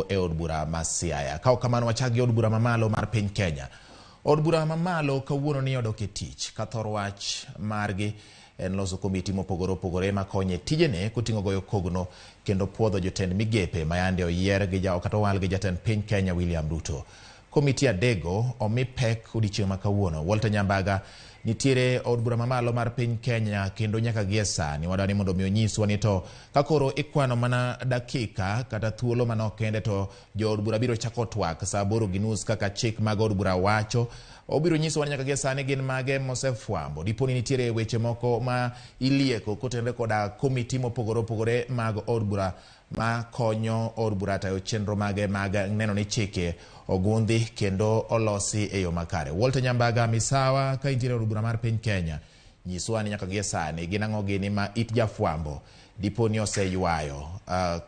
e od bura ma Siaya. Ka ok kamano wachak gi od bura mamalo mar piny Kenya. Od bura mamalo kawuono ni odok e tich ka thor wach margi en loso komiti mopogore opogore makonye tijene koting'o goyo kogno kendo puodho jotend migepe mayande oyier gi ja kata owal gi jatend piny Kenya William Ruto. Komiti adego omi pek odiochieng' ma kawuono. Walter Nyambaga nitiere od bura mamalo mar piny Kenya kendo nyaka gie sani wadwa ni mondo mi onyiswa ni to ka koro ikwano mana dakika kata thuolo manok kende to jood bura biro chako twak saa 8:30 kaka chik mag od bura wacho. Obiro nyisowa ni nyaka gie sani gin mage mosefwambo. Dipo ni nitiere weche moko ma ilieko kotenore koda komiti mopogore opogore mag od bura ma konyo od bura tayo chenro mage mag neno ni chike ogundhi kendo olosi e yo makare. Walter Nyambaga misawa ka intiere od bura mar piny Kenya, nyiswa ni nyaka gie sani gin ang'o gini ma it jafwambo dipo ni oseywayo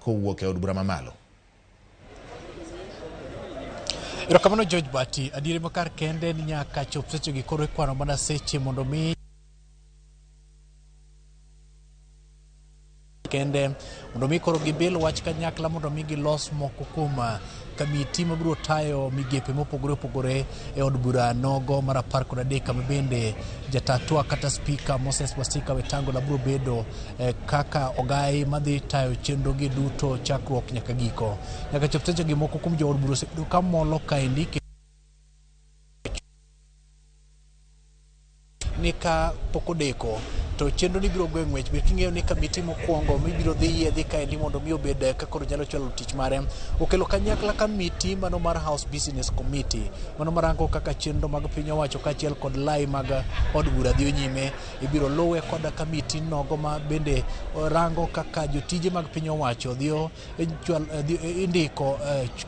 kowuok e od bura mamalo. Erokamano George Bati, adieri makar kende ni nyaka chop sechegi koro ikwano mana seche mondo mi kende mondo mi koro gibil wach kanyakla mondo mi gilos moko kuom kamiti mabiro tayo migepe mopogore opogore e od bura nogo mar 13 kama bende jatatwa kata spika Moses Masika Wetangula biro bedo kaka ogai madhi tayo chenro gi duto chakruok nyaka giko. Nyaka chop seche gi moko kuom jood bura osebedo ka molo kaendi ni ka pok odeko to chenro ni biro goyo ng'wech. Ber king'eyo ni kamiti mokwongo mibiro dhi yiedhi kaendi mondo mi obed ka koro nyalo chwalo tich mare okelo kanyakla kamiti mano mar House Business Committee mano marango kaka chenro mag piny owacho kaachiel kod lai mag od bura dhi nyime. Ibiro luwe kod kamiti nogo ma bende rango kaka jotije mag piny owacho dhiyo indiko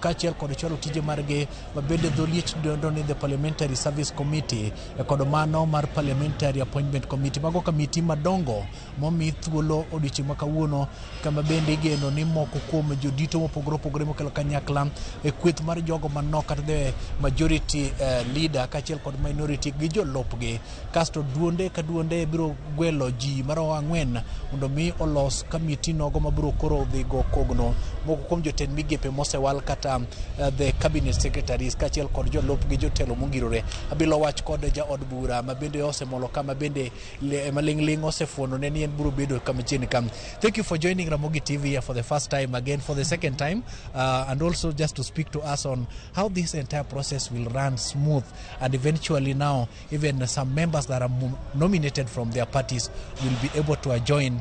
kaachiel kod chwalo tije margi ma bende dho liech dendo ni the Parliamentary Service Committee kod mano mar Parliamentary Appointment Committee. Mago kamiti madongo momi thuolo odiochieng' ma kawuono kama bende igeno ni moko kuom jodito mopogore opogore mokelo kanyakla e kweth mar jogo manok kata the majority leader kaachiel kod minority gi jolupgi. Kasto duonde ka duonde biro gwelo ji maromo 4 mondo mi olos kamiti nogo mabiro koro dhi go kogno moko kuom jotend migepe mosewal kata the cabinet secretaries kaachiel kod jolupgi jotelo mongirore. Abilo wach kod jaod bura ma bende osemolo kama bende maling'ling' osefuono ne ni en biro bedo kama chien kam. Thank you for joining Ramogi TV here for the first time, again for the second time, and also just to speak to us on how this entire process will run smooth and eventually now even some members that are nominated from their parties will be able to join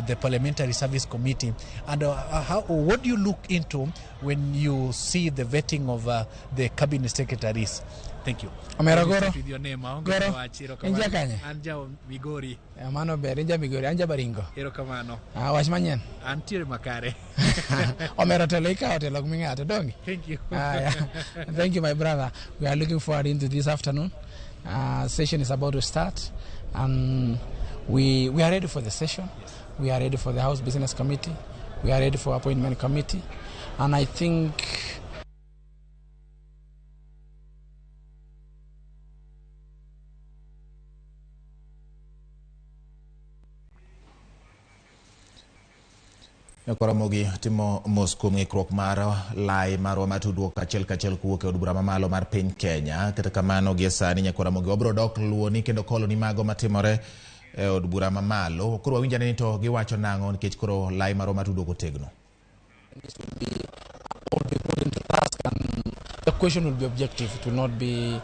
the Parliamentary Service Committee. And what do you look into when you see the vetting of the cabinet secretaries? Thank you. Omera Goro. With your name, aonge Goro. wach, erokamano. Inja kanye? An ja Migori. Mano ber, inja Migori, an ja Baringo. Erokamano. Wach manyien. Antiere makare. Omera telo ikawo telo ok mi ng'ato, donge? Thank you. Yeah. Thank you, my brother. We are looking forward into this afternoon. Session is about to start, and we are ready for the session. Yes. We are ready for the House Business Committee. We are ready for Appointment Committee. And I think Ramogi timo mos kuom ng'ikruok mar lai marwa mar tudruok achiel kachiel kowuok e od bura mamalo mar piny Kenya. Kata kamano gie sani nyakwa Ramogi wabiro dok luwoni kendo koloni mago matimore e od bura mamalo. Koro wawinj ane ni to giwacho nang'o nikech koro lai marwa mar tudruok otegno. This will be all be put into task, and the question will be objective. It will not be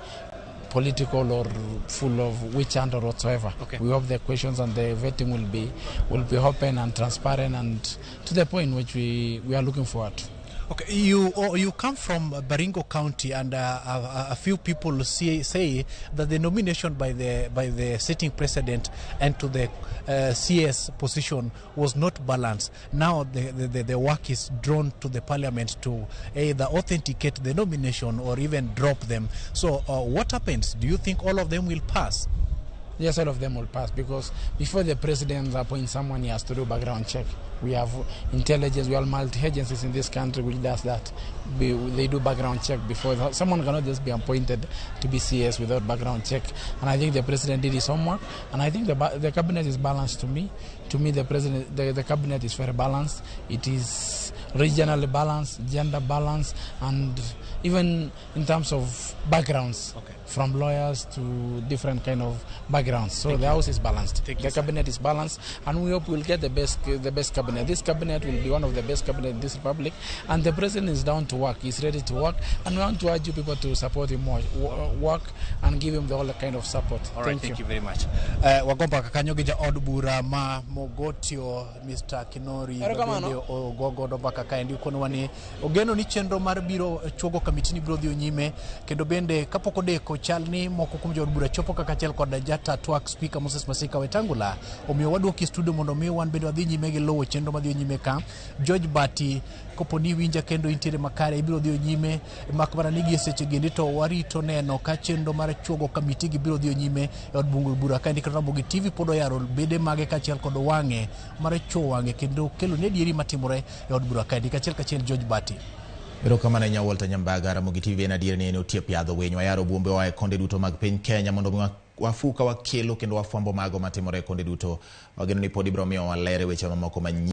political or full of witch hunt or whatsoever. Okay. We hope the questions and the vetting will be open and transparent and to the point which we are looking forward to. Okay, you come from Baringo County, and a few people say that the nomination by the sitting president and to the CS position was not balanced. Now the work is drawn to the parliament to either authenticate the nomination or even drop them. So what happens? Do you think all of them will pass? Yes, all of them will pass, because before the president appoints someone, he has to do background check. We have intelligence, we have multi-agencies in this country which does that. They do background check before. Someone cannot just be appointed to be CS without background check. And I think the president did his homework, and I think the cabinet is balanced to me. To me, the cabinet is very balanced. It is Regionally balanced, gender balance, and even in terms of backgrounds, from lawyers to different kind of backgrounds. So the house is balanced. Thank you, The sir. cabinet is balanced, and we hope we'll get the best cabinet. This cabinet will be one of the best cabinet in this republic, and the president is down to work. He's ready to work, and we want to urge you people to support him more, work and give him the all the kind of support. All right, thank you very much. Wago mbaka kanyo gi jaod bura ma Mogotio, Mr. Kinori, Erokamano. bende ogo godo mbaka kaendi okonowa ni ogeno ni chenro mar biro chuogo kamitini biro dhi nyime, kendo bende kapok odeko chal ni moko kuom jood bura chopo kaka achiel kod jata twak Speaker Moses Masika Wetangula. Omiyo waduoki e studio mondo mi wan bende wadhi nyime gi luwo chenro madhi nyime ka. George Bati, kopo ni iwinja kendo intiere makare, ibiro dhi nyime mak mana ni gie seche gendi to warito neno ka chenro mar chuogo kamiti gi biro dhi nyime e od bungu bura kaendi. Kendo Ramogi TV pod oyaro bede mage kaachiel kod wang'e mar chuo wang'e kendo kelo ne adieri matimore e od bura kaendi kachiel kachiel. George Bati. Erokamano ahinya, Walter Nyambaga. Ramogi TV en adier ni en otiep yadho winy. Wayaro buombe wa e konde duto mag piny Kenya mondo mi wafu ka wakelo kendo wafwambo mago matimore e konde duto. Wageno ni pod ibiro miyo waler e weche mamoko manyien.